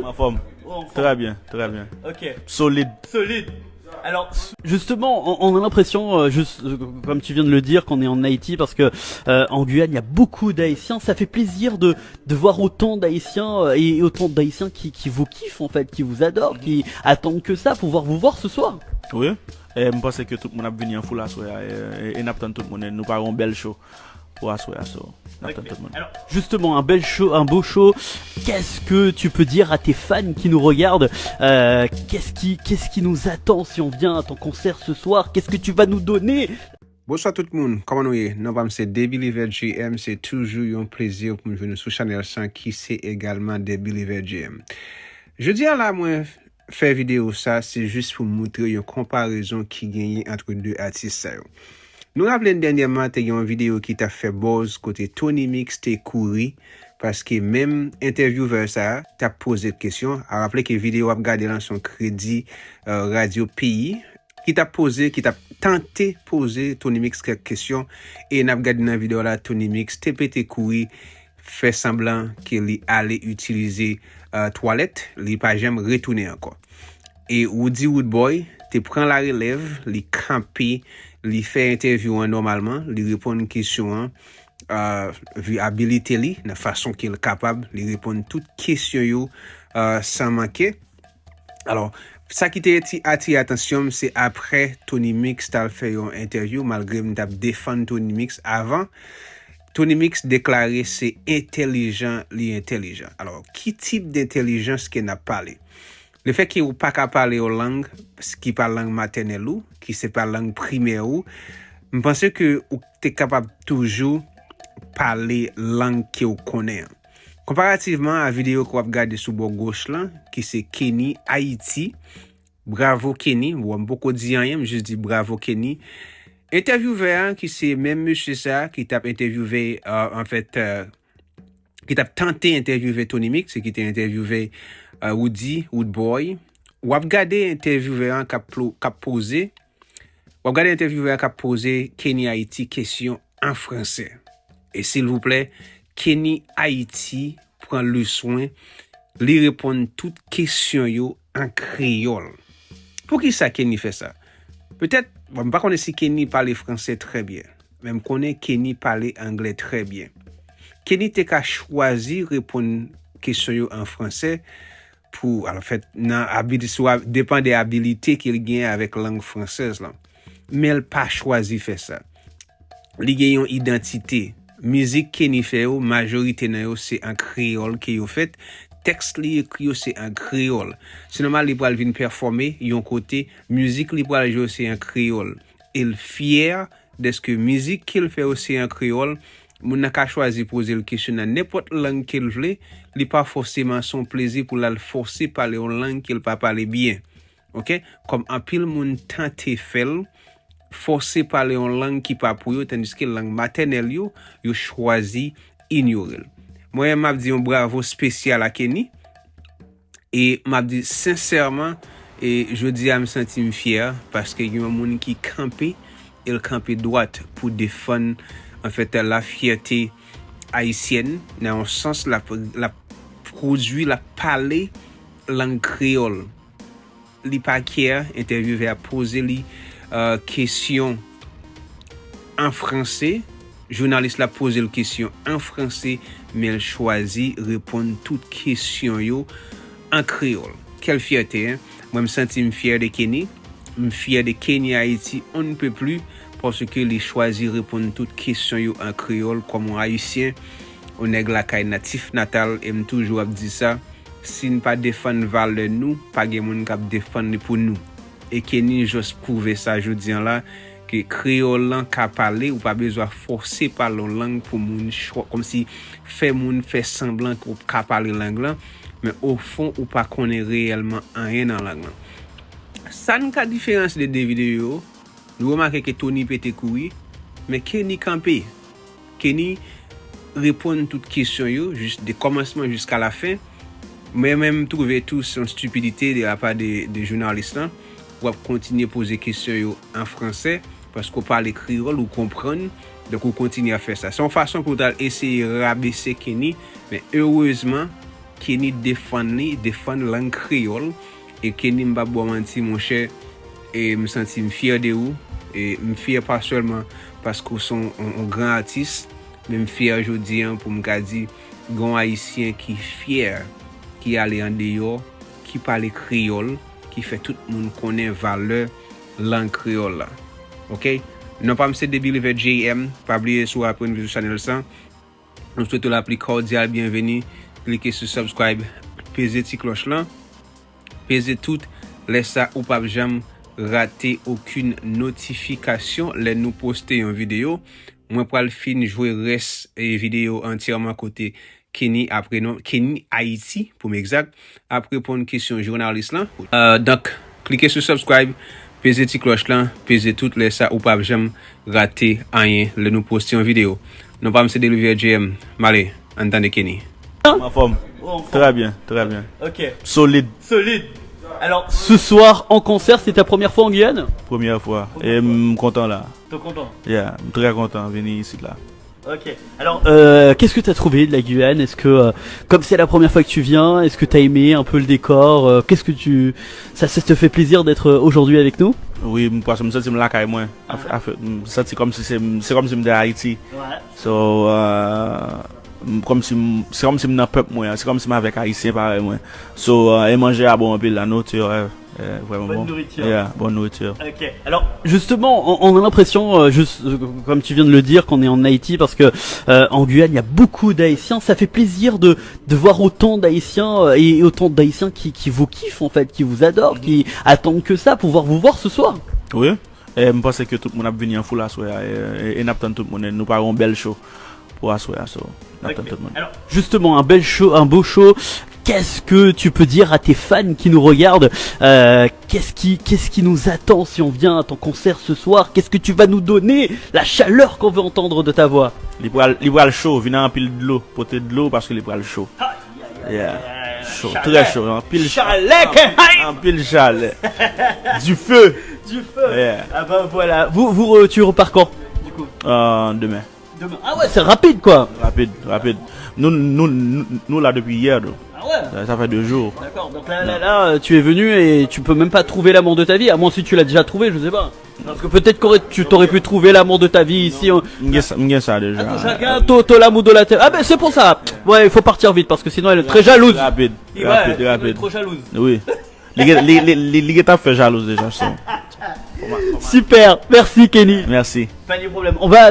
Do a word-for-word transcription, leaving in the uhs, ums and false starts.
Anfòm. Oh, anfòm. Très bien, très bien. Ok. Solid. Solide. Alors, justement, on, on a l'impression, euh, juste, euh, comme tu viens de le dire, qu'on est en Haïti parce que euh, en Guyane, il y a beaucoup d'Haïtiens. Ça fait plaisir de, de voir autant d'Haïtiens euh, et autant d'Haïtiens qui, qui vous kiffent en fait, qui vous adorent, qui attendent que ça pour voir vous voir ce soir. Wi. E m panse ke tout moun ap vini an foul aswè a e, e, e n ap tann tout moun. E nou pare yon bèl show pou aswè a. So, n ap tann tout moun. Alors, justement, un bel show, un beau show. Qu'est-ce que tu peux dire à tes fans qui nous regardent? Euh, qu'est-ce qui, qu'est-ce qui nous attend si on vient à ton concert ce soir? Qu'est-ce que tu vas nous donner? Bonswa tout moun, kòman nou ye? Non pa m se Debilliver J M, se toujou yon plezi pou m jwenn nou sou chanèl sa ki se egalman Debilliver J M. Jodi a la mwen fè videyo sa se jis pou m moutre yon konparezon ki genyen ant de atis sa yo. Nou raple n dènyèman te gen yon videyo ki t ap fè buzz kote Tony Mix te kouri paske menm entèvyouve sa a t ap poze l kesyon. A raple ke videyo w ap gade lan se yon kredi uh, radyo peyi ki t ap poze, ki t ap tante poze Tony Mix kèk kesyon. E n ap gade nan videyo la Tony Mix te pete kouri, fè sanblan ke li ale itilize uh, twalèt, li pa janm retounen ankò. E Roody Roodboy te pran larelèv, li kanpe, li fè entèvyou an nòmalman, li reponn kesyon an uh, vi abilite li nan fason ke l kapab, li reponn tout kesyon yo uh, san manke. Alò, sa ki te ti atire atansyon m se apre Tony Mix t al fè yon entèvyou, malgre m t ap defann Tony Mix avan. Tony Mix deklare se entèlijan li entèlijan. Alò, ki tip dentèlijans ke n ap pale? Lefètke ou pa ka pale yon lang ki pa lang matènèl ou, ki se pa lang primè ou, m panse ke ou te kapab toujou pale lang ke w konnen an. Konparativman a videyo ke w ap gade sou bò goch lan, ki se Kenny Haiti. Bravo Kenny. Bon, m poko di anyen, m jis di bravo Kenny. Entèvyouve a, ki se menm mesye sa a ki t ap entèvyouve, uh, anfèt, uh, ki t ap tante entèvyouve Tony Mix, ki te entèvyouve uh, Roody, Roodboy. W ap gade entèvyouve a k ap, k ap poze. W ap gade entèvyouve a k ap poze Kenny Haiti kesyon an fransè. E silvouplè, Kenny Haiti pran leswen, li reponn tout kesyon yo an kreyòl. Poukisa Kenny fè sa? Petèt, bon, m pa konnen si Kenny pale fransè trè byen, men m konnen Kenny pale anglè trè byen. Kenny te ka chwazi reponn kesyon yo an fransè pou, alò, fèt, nan abili, sou ab- depan de abilite ke l gen avèk lang fransèz lan. Men l pa chwazi fè sa. Li gen yon idantite. Mizik Kenny fè yo, majorite nan yo se an kreyòl ke yo fèt. Tèks li ekri yo se an kreyòl. Se nòmal li pral vin pèfòme yon kote, mizik li pral jwe yo se an kreyòl. E l fyè dèske mizik ke l fè yo se an kreyòl. Moun nan ka chwazi poze l kesyon nan nenpòt lang ke l vle, li pa fòseman se yon plezi pou l al fòse pale yon lang ke l pa pale byen. Ok? Kòm anpil moun tante fè l, fòse pale yon lang ki pa pou yo, tandiske lang matènèl yo, yo chwazi inyore l. Mwen menm m ap di yon bravo espesyal a Kenny. E m ap di sensèman, e jodi a m santi m fyè paske gen yon moun ki kanpe, e l kanpe dwat pou defann, anfèt, lafyète ayisyèn. Nan yon sans, l ap, l ap pwodui, l ap pale lang kreyòl. Li pa kè, entèvyouve a poze li uh, kesyon an franse. Jounalis la poze l kesyon an franse, men l chwazi reponn tout kesyon yo an kreyòl. Kèl fyète, en? Mwen, m santi m fyè de Kenny. M fyè de Kenny Haiti on ne peut plus, paske li chwazi reponn tout kesyon yo an kreyòl kòm yon Ayisyen, yon nèg lakay natif natal, e m toujou ap di sa, si n pa defann valè nou, pa gen moun k ap defann li pou nou. E Kenny jis pwouve sa jodi a la, ke kreyòl lan ka pale, ou pa bezwen fòse pale yon lang pou moun chwa, kòmsi fè moun fè sanblan ke w ka pale lang lan, men ofon ou pa konnen reyèlman anyen nan lang lan. Sa n ka diferansye de de videyo yo, nou remake ke Tony pete kouri, men Kenny kanpe. Kenny reponn tout kesyon yo, jis de kòmansman jiska lafen. Mwen menm, m twouve tou se yon stipidite de lapa de, de jounalis lan. W ap kontinye poze kesyon yo an franse, paske w pale kreyòl, ou konprann, donk ou kontinye ap fè sa. Se yon fason pou w ta eseye rabese Kenny, men erezman, Kenny defann li, defann lang kreyòl. E Kenny, m p ap ba w manti, monchè, e m santi m fyè de ou. E m fyè pa sèlman paske w se yon, yon, yon gran atis, men m fyè jodi a pou m ka di gen yon Ayisyen ki fyè, ki ale andeyò, ki pale kreyòl, ki fè tout moun konnen valè lang kreyòl la. Oke? Non pa m se Debi River J M. Pa bliye si w aprann vin sou chanèl sa, nou swete w lapli kòdyal byenveni. Klike sou subscribe, peze ti klòch lan, peze tout. Lè sa ou p ap janm rate okenn notifikasyon lè nou poste yon videyo. Mwen pral fin jwe rès e videyo antyèman kote Kenny ap renon, Kenny Haiti pou m egzak, ap reponn kesyon jounalis lan. Euh, donk, klike sou subscribe, peze ti klòch lan, peze tout, lè sa ou p ap janm rate anyen lè nou poste yon videyo. Non pa m se Delivier J M. M ale, ann tande Kenny. En forme. Très bien, très bien. Ok, Solide, solide. Alors, ce soir, en concert, c'est ta première fois en Guyane? Première fois. E m kontan la. T'es content? Yeah, m trè kontan vini isit la. Ok. Alors, euh, qu'est-ce que tu as trouvé de la Guyane? Est-ce que, euh, comme c'est la première fois que tu viens, est-ce que tu as aimé un peu le décor? Euh, qu'est-ce que tu... Ça, ça te fait plaisir d'être euh, aujourd'hui avec nous? Wi, m paske m santi m lakay mwen. Af- af- M santi kòmsi se se kòmsi m te Ayiti. Ouais. So, euh, m- kòmsi m- se kòmsi m nan pèp mwen an, se kòmsi m avèk Ayisyen parèy mwen. So, euh, e manje a bon anpil, la nourriture, euh, euh, vraiment Bonne bon. Nourriture. Yeah, bonne nourriture. Ok. Alors, justement, on, on a l'impression, euh, juste, euh, comme tu viens de le dire, qu'on est en Haïti, parce que euh, en Guyane, il y a beaucoup d'Haïtiens. Ça fait plaisir de, de voir autant d'Haïtiens euh, et autant d'Haïtiens qui, qui vous kiffent, en fait, qui vous adorent, qui attendent que ça pour voir vous voir ce soir. Wi. E m panse ke tout moun ap vini an foul aswè a. E, e, e n ap tann tout moun. E nou pare yon bèl show pou aswè a. So, n ap tann tout moun. Alors, justement, un bel show, un beau show. Qu'est-ce que tu peux dire à tes fans qui nous regardent? Euh, qu'est-ce qui, qu'est-ce qui nous attend si on vient à ton concert ce soir? Qu'est-ce que tu vas nous donner? La chaleur qu'on veut entendre de ta voix. Li pral, li pral cho, vin ak anpil dlo, pote dlo paske li pral cho. Yeah. Cho, Chalè. Trè cho, anpil Chalè, Kenheim. Anpil chalè. Du feu. Du feu. Yeah. Ah ben voilà. Vous, vous, euh, tu repars quand, du coup? Euh, demen. Demain. Ah ouais, c'est rapide, quoi. Rapid, rapid. Nou, nou, nou, nou la depi yè, nou. Ah ouais. Sa, sa fè de jou. D'accord, donc là, là, là, euh, tu es venu et tu peux même pas trouver l'amour de ta vie, à moins si tu l'as déjà trouvé, je sais pas. Parce que peut-être que tu t'aurais pu trouver l'amour de ta vie ici. Hein. M gen sa- m gen sa deja. Chacun, to, to l'amour de la terre. Ah ben c'est pour ça. Ouais, il faut partir vite parce que sinon elle est très jalouse. Rapid, Ouais, rapid, elle est rapid. Trop jalouse. Wi. Li gen, li, li, li, li gen t ap fè jalous deja, so. Super, merci Kenny. Mèsi. Pas de problème. On va